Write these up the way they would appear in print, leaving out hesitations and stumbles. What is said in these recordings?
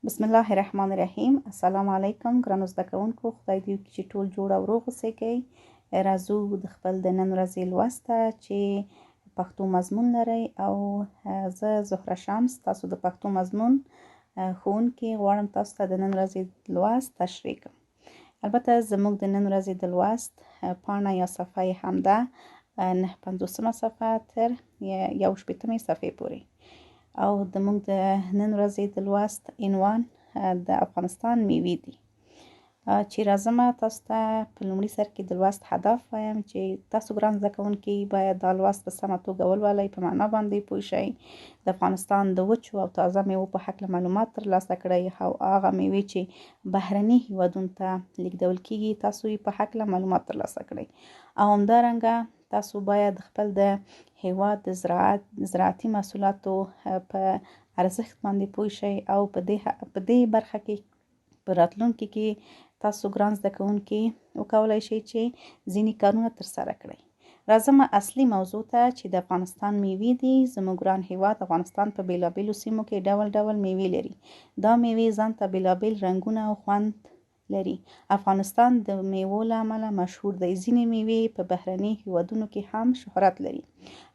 بسم الله الرحمن الرحیم. السلام علیکم ګرانو زده کوونکو، خدای دې وکړي چې ټول جوړ او روغ اوسئ. راځو د خپل د نن ورځې لوست ته چې پښتو مضمون لرئ، او زه زهره شمس تاسو د پښتو مضمون ښوونکې غواړم تاسو ته د نن ورځې لوست تشریح کړم. البته زموږ د نن ورځې د لوست پاڼه یا صفحه یې هم ده 59مه صفحه تر 61مې صفحې پورې، او د موږ د نن ورځې د لوست عنوان د افغانستان میوې دي. چې راځم تاسو ته په لومړي سر کې د لوست هدف وایم چې تاسو ګران زده کوونکي باید دا لوست په سمه توګه ولولئ، په معنا باندې پوه شئ، د افغانستان د وچو او تازه میوو په هکله معلومات ترلاسه کړئ، او هغه میوې چې بهرني هیوادونو ته لیږدول کیږي تاسو یې په هکله معلومات ترلاسه کړئ. او همدارنګه تاسو باید خپل د هیواد د زراعتي محصولاتو په ارزښت باندې پوه شئ، او په دې برخه کې په راتلونکي کې تاسو ګران زده کوونکي وکولای شئ چې ځینې کارونه ترسره کړئ. راځم اصلي موضوع ته چې د افغانستان میوې دي. زموږ ګران هیواد افغانستان په بیلابیلو سیمو کې ډول ډول میوې لري. دا میوې ځان ته بیلابیل رنګونه او خوند لري. افغانستان د میوو له امله مشهور دی. ځینې میوې په بهرني هیوادونو کې هم شهرت لري.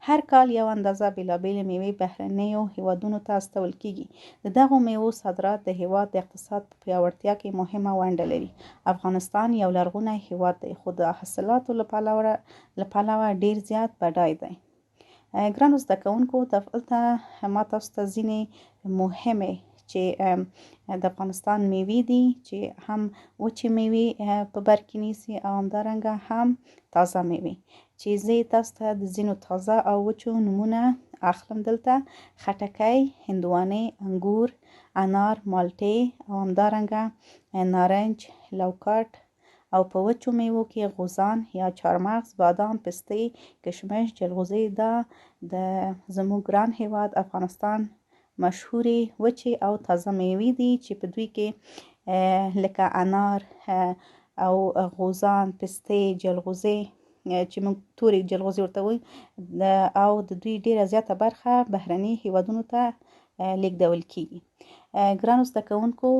هر کال یو اندازه بیلابیلې میوې بهرنیو هیوادونو ته استول کیږي. د دغو میوو صادرات د هیواد د اقتصاد په پیاوړتیا کې مهمه ونډه لري. افغانستان یو لرغونی هیواد دی، خو د حاصلاتو له پلوه ډیر زیات بډای دی. ګرانو زده کوونکو، دلته ما تاسو ته ځینې مهمې چې د افغانستان میوې دي چې هم وچې میوې په بر کې نیسي او همدارنګه هم تازه میوې، چې زه یې تاسو ته د ځینو تازه او وچو نومونه اخلم. دلته خټکی، هندوانې، انګور، انار، مالټې او همدارنګه نارنج، لوکاټ، او په وچو میوو کې غوزان یا چارمغز، بادام، پستې، کشمش، جلغوزې. دا د زموږ ګران هیواد افغانستان مشهورې وچې او تازه میوې دي چې په دوی کې لکه انار او غوزان، پستې، جلغوزې چې موږ تورې جلغوزې ورته وایو، او د دوی ډیره زیاته برخه بهرني هیوادونو ته لیږدول کیږي. ګرانو زده کوونکو،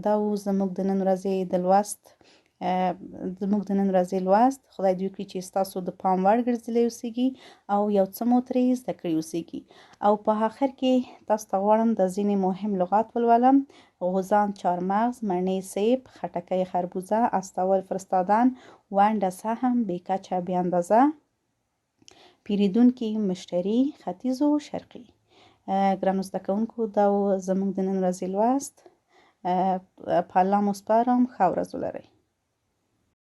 دا و زموږ د نن ورځې د لوست زموږ د نن ورځې لوست. خدای دې وکړي چې ستاسو د پام وړ ګرځېدلی اوسېږي او یو څه مو ترې زده کړي اوسېږي. او په آخر کې تاسو ته غواړم د ځینې مهم لغات ولولم: غوزان چارمغز، مڼې سیب، خټکی خربوزه، استول فرستادن، ونډه سهم، بې کچه بې اندازه، پیریدونکي مشتري، ختیځو شرقي. ګرانو زده کوونکو، دا و زموږ د نن ورځې لوست. په الله مو سپارم، ښه ورځ ولرئ.